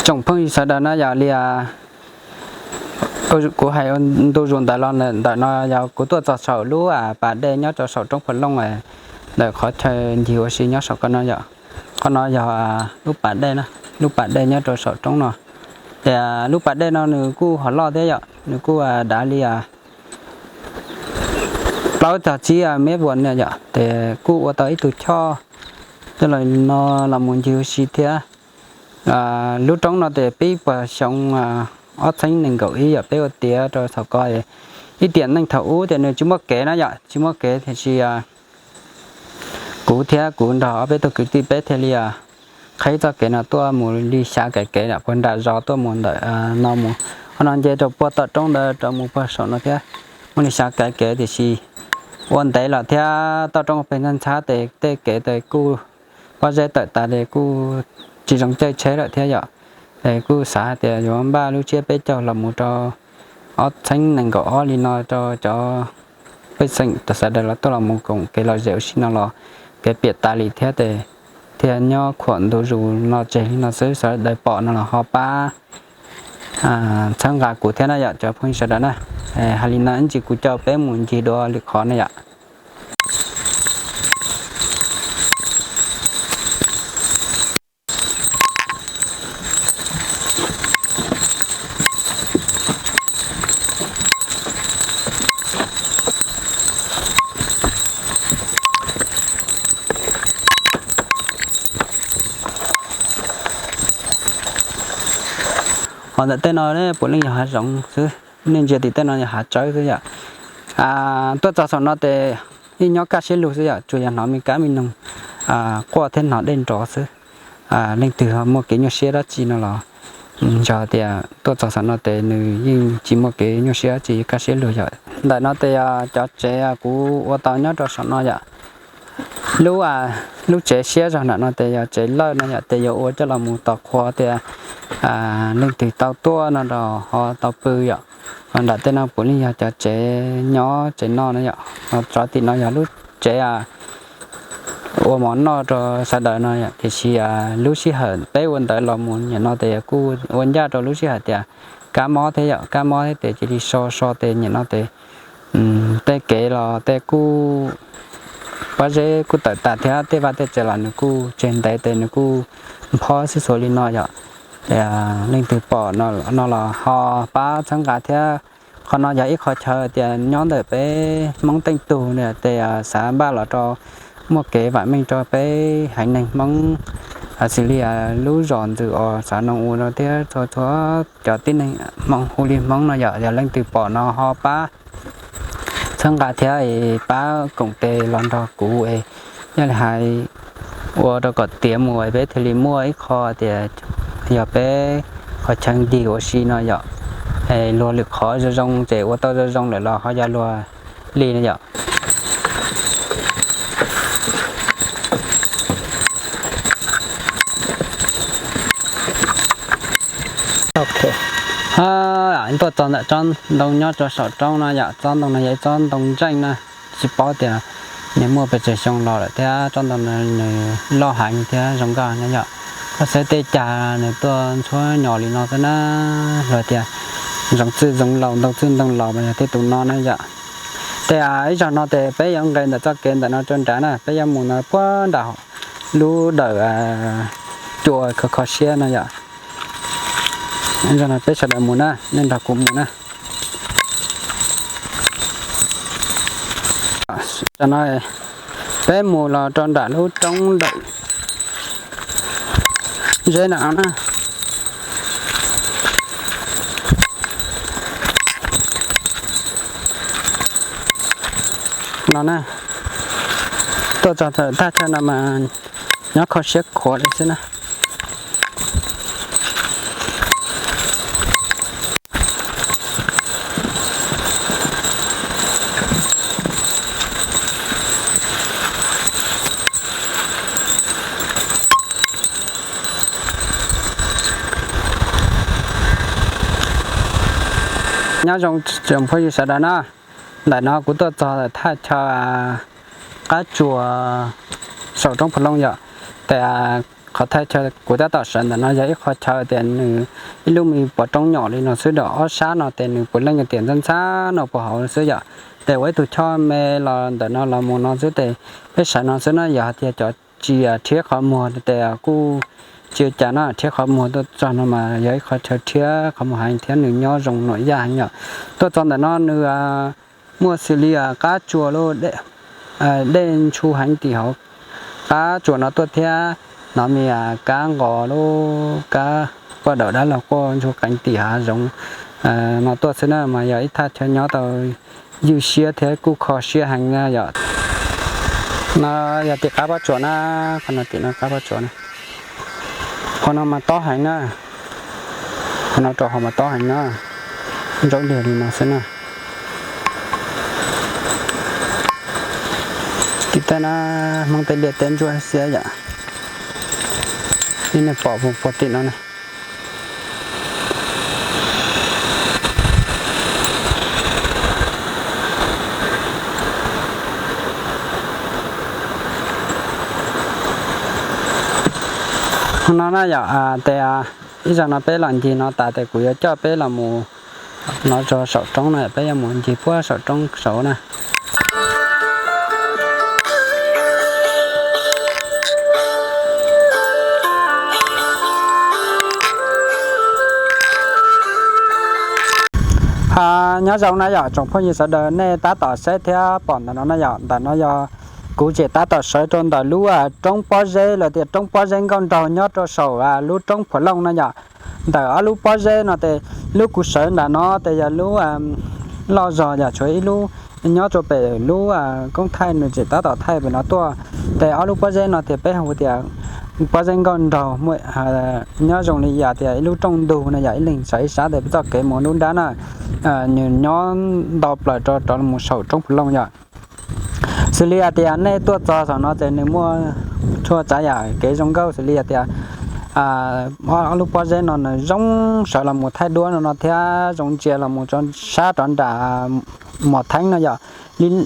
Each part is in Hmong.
Tsoom phooj ywg sawv daws na, yog li kuv hais ntu zus ntawd los ntawm no yog kuv tuaj txog saum lub pas dej nyob rau saum roob Pha Looj ntawm qhov chaw ncig ua si nyob saum ko no yom. Qhov no yog lub pas dej, lub pas dej nyob rau saum roob no. Ces lub pas dej no nws kuj ho loj thiab yom, nws kuj dav li plaub tog tsib mev vuas no yom, ces kuj ua tau ib tug choj coj los no los mus ncig ua si thiab. Lub roob no ces pib puag xyoo ob txhiab nees nkaum ib yom, peb ua tiav rau thaum ko ib tiam neej thaum ub ces nws tsis muaj kev na yom, tsis muaj kev tiam sis kuv thiab kuv nrog ob peb tug kwv tij peb thiaj li qhib txoj kev no tuaj mus li xya kais kev puag nram zos tuaj mus ntawm no mus, qhov no nce rau puag tom roob ntawd rau mus puag saum no thiab, muaj li xya kais kev tiam sis ua ntev los thiab toj roob peg ntxhab ntxhab ces tej kev tes kuj pob zeb tawm tas ces kuj tsis zoo caij tsheb lawm thiab yom. Ces kuj xav hais tias yuav npaj lub tsiab peb caug los mus rau ob txhiab nees nkaum ob li no rau cov pej xeem sawv daws los tuaj los mus koom kev lom zem ua si no los kev piam tas li thiab ces thiaj nyob khuam ntu zus no tseg li no xwb, sawv daws pom no los ho pab txhawb nqa kuv thiab na yom cov phooj ywg sawv daws na. Hais li no ib ntsis kuv coj peb mus ncig dua lwm qhov na yom. Ho ntawm tej no puav leej yog hav zoov xwb, nej ntsia tim tej no yog hav tsawb xwb yom. Tuaj txog saum no ces yeej nyob kaj siab lug xwb yom, tsuas yog hnov me kab me noog quaj thiab hnov dej nrov xwb. Leej twg muaj kev nyuaj siab dab tsi no los nco tias tuaj txog saum no ces nws yeej tsis muaj kev nyuaj siab dab tsi, kaj siab lug yom. Ntawm no ces yog cov tsev kuv ua tau nyob rau saum no yom. Lub, lub tsev siab zog ntawm no ces yog tsev lawj no yom, ces yuav ua coj los mus tos qhua tias leej twg tau tuaj no los ho tau pw yom. Ho nram tej no puav leej yog cov tsev nyob tsev noj no yom. Ho tso tim no yog lub tsev ua mov noj rau sawv daws no yom. Tiam sis lub sij hawm peb ua ntawd los mus nim no ces kuj ua ncaj rau lub sij hawm tias kab mob thiab yom, kab mob thiab ces cia li so so ces nim no ces tej kev los tej kuj pob zeb kuj tawm tas thiab tej vaj tej tsev los nws kuj tseg ntev ces nws kuj nphob xwb xua li no yom. Leej twg pom no los ho pab txhawb nqa thiab. Qhov no yog ib qho chaw tias nyob ntawm peb Hmoob teej tug ces xav npaj los rau muaj kev vam meej rau peb haiv neeg Hmoob, xws li lub zos ntxwm os xav noo ua rau thiab txhua txhua cov tib neeg Hmoob hu li Hmoob no yom, yog leej twg pom no ho pab txhawb nqa thiab pab koom tes los nrog kuv es yog li hais ua rau kom tiav mus peb thiaj li muaj ib qho tias yog peb qhov chaw ncig ua si no yom. Luag lwm qhov zoo zoo ces ua tau zoo zoo lawm los ho yog luag li no yom. Tuaj txog ntawm tsob ntoo nyob rau saum roob no yom, tsob ntoo no yog ib tsob ntoo ntseej na, tsis paub tias nws muaj pes tsawg xyoo los lawm thiab tsob ntoo no nws loj heev thiab zoo nkauj na yom. Koj saib tej cag nws tuaj ntxhuab nyos li no xwb na, luag tias zoov txwj zoov laus ntoo txwj ntoo laus mas yog tej tus no na yom. Ces ib zaug no ces peb yuav nqes ntawm txoj kev ntawm no rau nrad na, peb yuav mus no puag nram lub dawm cua kho kho siab no yom. Ib zaug no peb sawv daws mus na, nej nrog kuv mus na. Tam no peb mus los rau nram lub roob ntawm zeb nram no na. No na, tuaj txog thaj chaw no mas nyob kho siab khuav li xwb na. Nyob zoo tsoom phooj ywg sawv daws na, ntawm no kuv tuaj txog thaj chaw qab tsuas saum roob Phu Looj yom. Ces qhov thaj chaw kuv tab tom sawv ntawm no yog ib qho chaw tias nws ib lub me pov roob nyom li no xwb, ob sab no ces nws puav leej tias ntxhab ntxhab no puag hauv xwb yom. Ces ua ib tug choj me los ntawm no los mus no xwb ces peb sawv no xwb na. Yog hais tias cov tsis rhiab qhov muag ces kuj tsis ua cas no, rhiab qhov muag tuaj txog no mas yog ib qho chaw rhiab qhov muag heev thiab nws nyob zoo nuam yaj heev yom. Tuaj txog ntawm no nws muaj xws li qab tsuas lub dej ntshu heev tim hauv qab tsuas no tuaj thiab, hnov me kab nqos lub kab poj daum dab laug quaj ntshu qees tim hav zoov no tuaj xwb na, mas yog ib thaj chaw nyob tau ywj siab thiab kuj kho siab heev na yom. No yog tim qab pob tsuas na, qhov no tim no qab pob tsuas na. Qhov no mas tob heev na, qhov no rau hauv mas tob heev na, ntsaub liag li no xwb na. Tim tej na, Hmoob tej liaj teb ntsuab xiab yom, li nej pom puag tim no na. No na yom, ces ib zaug no peb los ncig no tas ces kuv yuav coj peb los mus no rau saum roob no, peb yuav mus ncig puag saum roob saud na. Nyob zoo na yom tsoom phooj ywg sawv daws, nej tab tom saib thiab pom ntawm no na yom, ntawm no yog kuv tseem tab tom sawv rau ntawm lub roob pob zeb los tias roob pob zeb nkauj nraug nyob rau saum lub roob Phuam Looj na yom. Ntawm ob lub pob zeb no ces lub kuv sawv nram no ces yog lub loj zog yom, tshuav ib lub nyob rau pem lub koob thaij nws tseem tab tom thaij pem no tuaj. Ces ob lub pob zeb no ces peb hu tias pob zeb nkauj nraug, nyob zoo li yam tias ib lub rooj ntug no yom, ib leeg sawv ib sab ces peb txoj kev mus lub nrab na, nws nyob ntau plaws rau rov mus saum roob Phuam Looj yom. Xws li hais tias nej tuaj txog saum no ces nws muaj txhua tsav yam kev zoo nkauj xws li hais tias ob lub pob zeb no nws zoo sawv los mus thaij duab no no thiab zoo ntsia los mus rau sab rov nram Muas Theeb no yom.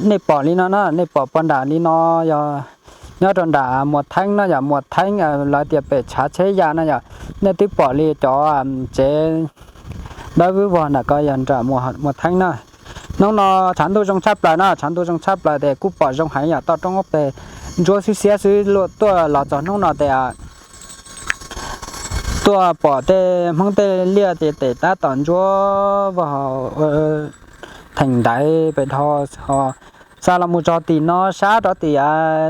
Nej pom li no na, nej pom puag nram li no yog nyob rau nram Muas Theeb no yom. Muas Theeb lawv tias pem tshav tsheb ya na yom. Nej twb pom li cov tsev dawb vog nram ko yog nram Muas Theeb na. Hnub no tshav ntuj zoo tshaj plaws na, tshav ntuj zoo tshaj plaws ces kuj pom zoo heev yom, toj roob ob pes ntsuab xwb xiab xwb. Tuaj los txog hnub no ces tuaj pom tej Hmoob tej liaj ces tes tab tom ntsuab vog theem ntaiv pes dhau. Xa los mus txog tim no sab rov tim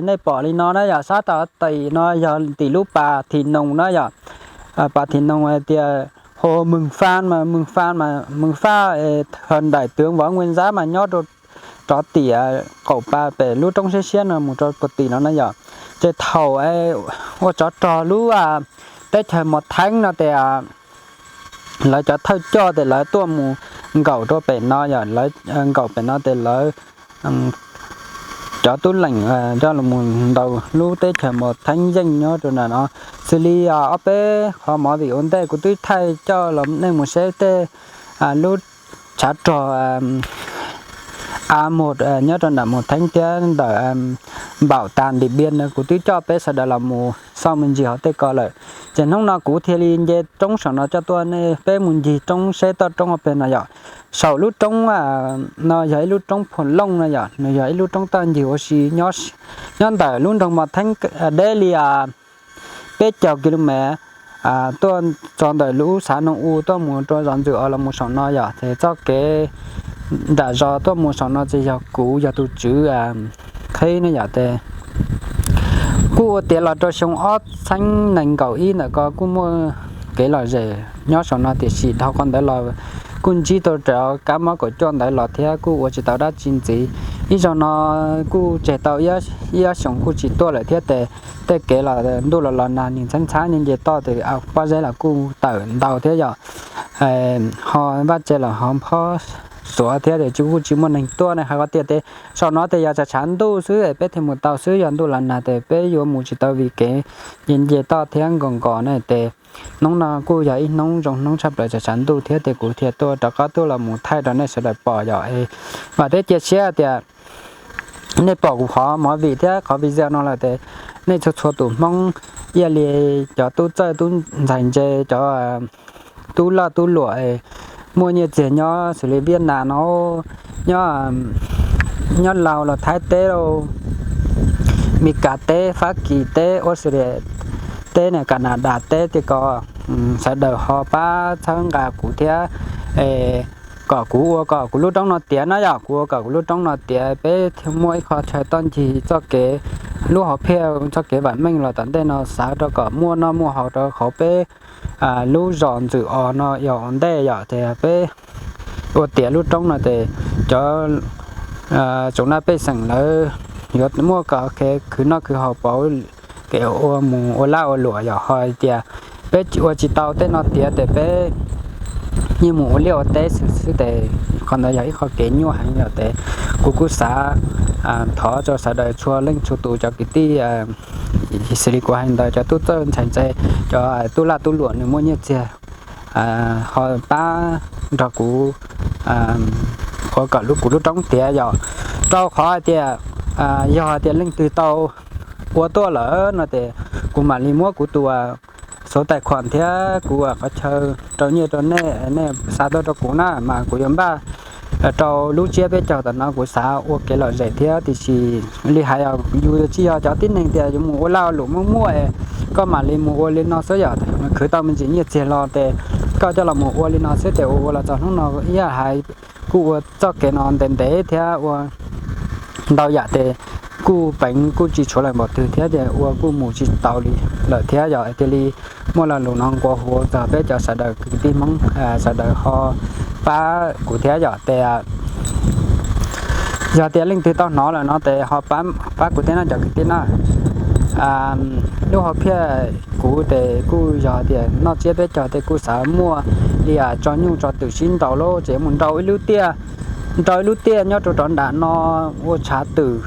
nej pom li no na yom, sab rov tim no yog tim lub pas Thim Noos na yom. Pas Thim Noos hais tias hu Mws Faj mas, Mws Faj mas, Mws Faj thaum nraim twv Vov Nkuaj Nzab mas nyob rau rov tim qaum pas pem lub roob siab siab no mus rau puag tim no na yom. Ces thaum ua tsov rog lub teb chaws Muas Theeb no ces lawv cov thawj coj ces lawv tuaj mus nkaum rau pem no yom, lawv nkaum pem no ces lawv cov tub leem coj los mus ntaus lub teb chaws Muas Theeb yeej nyob rau nram no. Xws li ob peb qhov movie ua ntej kuv twb thaij coj los nej mus saib tej lub tshav rog A Mus nyob rau nram Muas Theeb thiab ntawm Npaum Tas Ntim Npiab no kuv twb coj peb sawv daws los mus xauj me ntsis hauv tej ko lawm. Ces hnub no kuv thiaj li nce roob saum no coj tuaj nej peb mus ncig roob seb toj roob ob peg no yom. Saum lub roob no yog ib lub roob Phuam Looj no yom, nws yog ib lub roob toj ncig ua si nyob ntawm lub nroog Muas Theeb deb li peb caug ki lu mev tuaj txog ntawm lub xav Noog U tuaj mus rau zos Ntxwm Os los mus saum no yom. Ces txoj kev nram zos tuaj mus saum no ces yog kuv yog tus tswv qhib ne yom. Ces kuj ua tiav los rau xyoo ob txhiab nees nkaum ib ntawm ko kuj muaj kev lom zem nyob saum no tiam sis dhau qhov ntawd los kuj ntsib tau cov kab mob kaum cuaj ntawd los thiab kuj ua tsis tau dab tsi ntxiv. Ib zaug no kuj tseg tau ib ob xyoos kuj tsis tuaj lawm thiab ces tej kev los ntuj los los nag nim ntxhab ntxhab nce nce toj ces pob zeb los kuj tawm ntau thiab yom. Ho vaj tse los ho phob xuav thiab ces kuj tsis muaj neeg tuaj ne. Hais qhov tias saum no ces yog tshav tshav ntuj xwb es peb thiaj mus tau xwb, yog ntuj los nag ces peb yuav mus tsis tau vim kev nce nce toj thiab nkaus nkaus ne. Ces hnub no kuj yog ib hnub zoo hnub tshaj plaws tshav tshav ntuj thiab ces kuv thiaj tuaj rov qab tuaj los mus thaij rau nej sawv daws pom yom. Vam thiab cia siab tias nej pom kuv qhov movie thiab qhov video no lawm ces nej txhua txhua tus Hmoob, ib yam li cov tub txawj tub ntxhais ntse, cov tub laj tub luam muaj nyiaj txiag nyob xws li Viaj Nam no, nyob, nyob Laus los Thaib teb lauj, Mes Kas teb, Fab Kis teb, Australia teb, Canada teb, tej ko sawv daws ho pab txhawb nqa kuv thiab, kom kuv ua kom kuv lub roob no tiav na yom, kuv ua kom kuv lub roob no tiav, peb thiaj muaj ib qho chaw toj ncig txoj kev, lub hom phiaj txoj kev vam meej los tom ntej no, xav rau kom muaj noj muaj haus rau hauv peb lub zos Ntxwm Os no yog ua ntej yom. Ces peb ua tiav lub roob no ces cov tsoom naj pej xeem lawv yuav muaj kev khwv noj khwv haus pauv, kev ua mus ua laj ua luam yom. Ho tias peb ua tsis tau tej no tiav ces peb yeej mus ua liaj ua teb xwb xwb ces qhov ntawd yog ib qho kev nyuaj heev yom. Ces kuv kuj xav thov rau sawv daws txhua leej txhua tus cov kwv tij xws li kuv hais ntawd, cov tub txawj ntxhais ntse, cov tub laj tub luam nws muaj nyiaj txiag ho pab nrog kuv ua kom lub, kuv lub roob tiav yom. Rau qhov hais tias yog hais tias leej twg tau ua tuaj lawm no ces kuv mam li muab kuv tus số tài khoản thiab kuv qhov chaw rau nyiaj rau nej, nej xa tuaj rau kuv na mas kuv yuav npaj rau lub tsiab peb caug tom no. Kuv xav ua kev lom zem thiab tiam sis li hais yus tsis yog cov tib neeg tias yuav mus ua laj ua luam muaj muaj es koj mam li mus ua li no xwb yom. Khwv tau me ntsis nyiaj txiag los ces koj coj los mus ua li no xwb ces ua ua los txog hnub no ib yam hais kuj ua txoj kev no ntev ntev thiab ua ntau yam ces kuj peev kuj tsis tshuav lawm npaum twg thiab ces ua kuj mus tsis tau li lawm thiab yom. Cia li muaj lo lus no nqua hu txog peb cov sawv daws kwv tij Hmoob sawv daws ho pab kuv thiab yom. Ces yog tias leej twg tau hnov lawm no ces ho pab kuv thiab no cov kwv tij na. Lub hom phiaj kuv ces kuj yog tias noj tsiab peb caug ces kuj xav muaj li tso nyuj tso twm sib nraus lauj, ces mus nrau ib lub tiaj, nrau ib lub tiaj nyob rau rov nram no ua tshav twm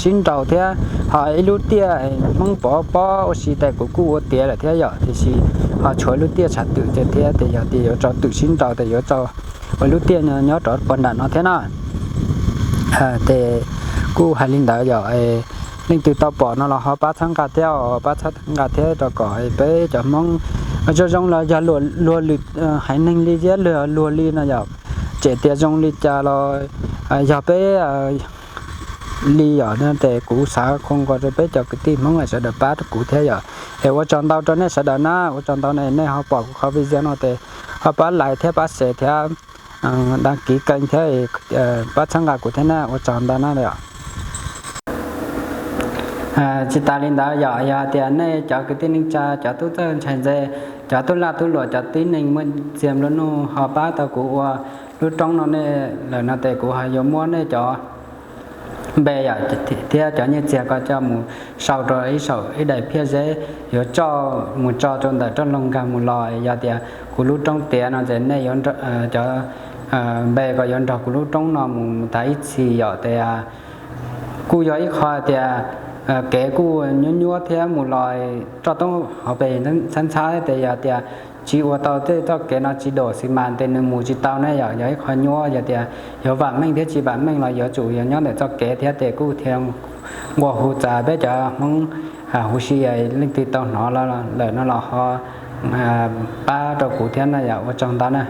sib nraus thiab ho ib lub tiaj Hmoob Pov pob ua si ces kuv kuj ua tiav lawm thiab yom, tiam sis ho tshuav ib lub tiaj tshav twm ces thiab ces yog tias yuav tso twm sib nraus ces yuav tso ua ib lub tiaj nyob rov puag nram no thiab na. Ces kuj hais li ntawd yom, leej twg tau pom no los ho pab txhawb nqa thiab, pab txhawb nqa thiab rau kom peb cov Hmoob zoo zoo los yog luag lwm haiv neeg li thiab luag li no yom, tseem tias zoo li cas los yog peb li yom. Ces kuv xav qhua nqua rau peb cov kwv tij Hmoob sawv daws pab kuv thiab yom. Es ua tsaug ntau rau nej sawv daws na, ua tsaug ntau nej ho pom kuv qhov video no ces ho pab like thiab pab share thiab đăng ký kênh thiab pab txhawb nqa kuv thiab na, ua tsaug ntau na yom. Tsis tas li ntawd yom, yog tias nej cov kwv tij neej tsa, cov tub txawj ntxhais ntse, cov tub laj tub luam, cov tib neeg muaj txiag nplua nuj ho pab tau kuv ua lub roob no nej lawm no ces kuv ho yuav muab nej cov npe yom thiab cov nyiaj txiag ko coj mus sau rau ib saum ib daim phiaj zeb yuav coj mus tso rau ntawm roj loog nkag mus los. Yog tias kuv lub roob tiav no ces nej yuav, cov npe ko yuav nrog kuv lub roob no mus tas ib txhis yom. Ces kuj yog ib qho tias kev kuj nyuab nyuab thiab mus los roj toob hauv pes ntxhab ntxhab ces yog tias tsis ua tau tej txoj kev no tsis dom xis mas ces nws mus tsis tau ne yom. Yog ib qho nyuab, yog tias yuav vam meej thiab tsis vam meej los yuav tsum yog nyob ntawm txoj kev thiab ces kuj thiaj nqua hu txog peb cov Hmoob huv si, leej twg tau hnov lawm no los ho pab rau kuv thiab na yom, ua tsaug ntau na.